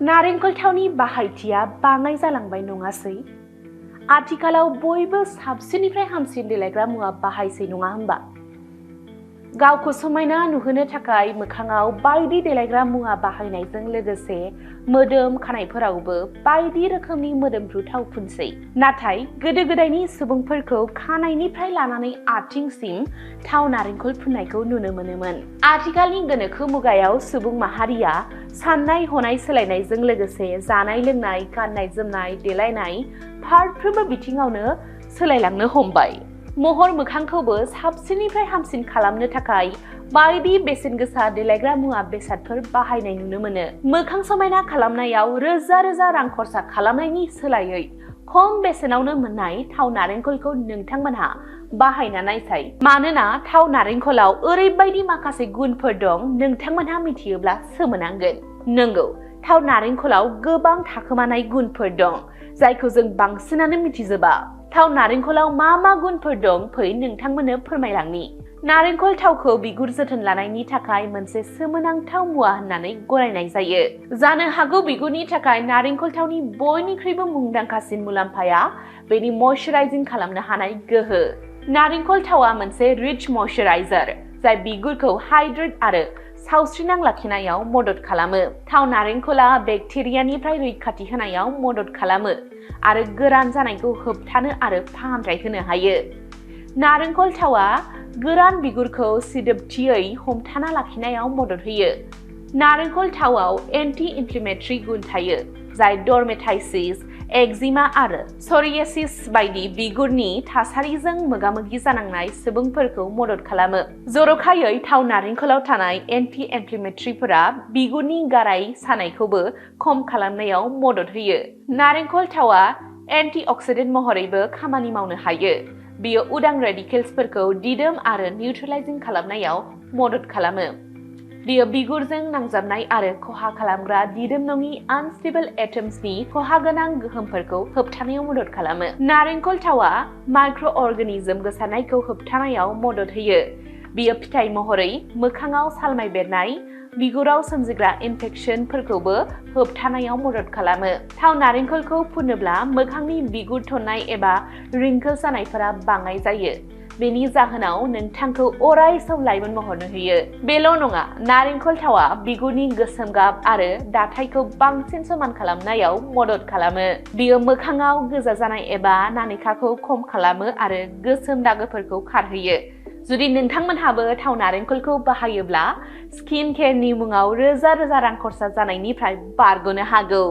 नारेंखल थावनि बाहायथिया बाङाय जालांबाय नङासै? आथिखालाव बयबो साबसिननिफ्राय हामसिन देलायग्रा मुवा बाहायसै नङा होमबा? गावखौ समायना नुहोनो थाखाय मोखाङाव बायदि देलायग्रा मुवा बाहायनायजों लोगोसे मोदोम खानायफोरावबो बायदि रोखोमनि मोदोमफ्रु थाव फुनसै। नाथाय गोदो गोदायनि सुबुंफोरखौ खानायनिफ्राय लानानै आथिंसिम थाव नारेंखल फुननायखौ नुनो मोनोमोन। आथिखालनि गोनोखो मुगायाव सुबुं माहारिया साननाय हनाय सोलायनायजों लोगोसे जानाय लोंनाय, गाननाय जोमनाय, देलायनाय फारफ्रोमबो बिथिङावनो सोलायलांनो हमबाय। महर मोखांखौबो साबसिननिफ्राय हामसिन खालामनो थाखाय बायदि बेसेन गोसा देलायग्रा मुवा बेसादफोर बाहायनाय नुनो मोनो। मोखां समायना खालामनायाव रोजा रोजा रां खरसा खालामनायनि सोलायै खम बेसेनावनो मोननाय थाव नारेंखलखौ नोंथांमोनहा बाहायना नायसाय। मानोना थाव नारेंखलाव ओरैबायदि माखासे गुनफोर दं, नोंथांमोनहा मिथियोब्ला सोमोनांगोन। नंगौ, थाव नारेंखलाव गोबां थाखोमानाय गुनफोर दं, जायखौ जों बांसिनानो मिथिजोबा। थाव नारेंखलाव मा मा गुनफोर दं फै नोंथांमोननो फोरमायलांनि। नारेंखल थावखौ बिगुर जोथोन लानायनि थाखाय मोनसे सोमोनांथाव मुवा होननानै गनायनाय जायो। जानो हागौ बिगुरनि थाखाय नारेंखल थावनि बयनिख्रुइबो मुंदांखासिन मुलाम्फाया बेनि मयश्चाराइजिं खालामनो हानाय गोहो। नारेंखल थावआ मोनसे रिच मयश्चाराइजार, जाय बिगुरखौ हाइड्रेट आरो सावस्रिनां लाखिनायाव मदद खालामो। थाव नारेंखला बेक्टेरियानिफ्राय रैखाथि होनायाव मदद खालामो आरो गोरान जानायखौ होबथानो आरो फाहामथाय होनो हायो। नारेंखल थावआ गोरान बिगुरखौ सिदोबथियै हमथाना लाखिनायाव मदद होयो। नारेंखल थावआव एन्टि इनफ्लेमेटरि गुन थायो, जाय डर्मेटाइटिस, एक्जिमा आरो सरियासिस बायदि बिगुरनि थासारिजों मोगा-मोगि जानांनाय सुबुंफोरखौ मदद खालामो। जर'खायै थाव नारेंखलाव थानाय एन्टि इनफ्लेमेटरिफोरा बिगुरनि गाराय सानायखौबो खम खालामनायाव मदद होयो। नारेंखल थावआ एन्टिअक्सिडेन्ट महरैबो खामानि मावनो हायो। बेयो उदां रेडिकेल्सफोरखौ दिदोम आरो निउट्रेलाइजिं खालामनायाव मदद खालामो। बेयो बिगुरजों नांजाबनाय आरो खहा खालामग्रा दिदोम नङि आनस्टेबल एटम्सनि खहा गोनां गोहोमफोरखौ होबथानायाव मदद खालामो। नारेंखल थावआ माइक्र'अर्गानिजम गोसारनायखौ होबथानायाव मदद होयो। बेयो फिथाइ महरै मोखाङाव सालमाय बेरनाय, बिगुराव सोमजिग्रा इनफेक्सनफोरखौबो होबथानायाव मदद खालामो। थाव नारेंखलखौ फुनोब्ला मोखांनि बिगुर थन्नाय एबा रिंकोल्स जानायफोरा बाङाय जायो। बेनि जाहोनाव नोंथांखौ अराय सम लाइमोन महर नुहोयो। बेल' नङा, नारेंखल थावआ बिगुरनि गोसोम गाब आरो दाथायखौ बांसिन समान खालामनायाव मदद खालामो। बेयो मोखाङाव गोजा जानाय एबा नानेखाखौ खम खालामो आरो गोसोम दागोफोरखौ खारहोयो। जुदि नोंथांमोनहाबो थाव नारेंखलखौ बाहायोब्ला स्किन केयारनि मुङाव रोजा रोजा रां खरसा जानायनिफ्राय बारग'नो हागौ।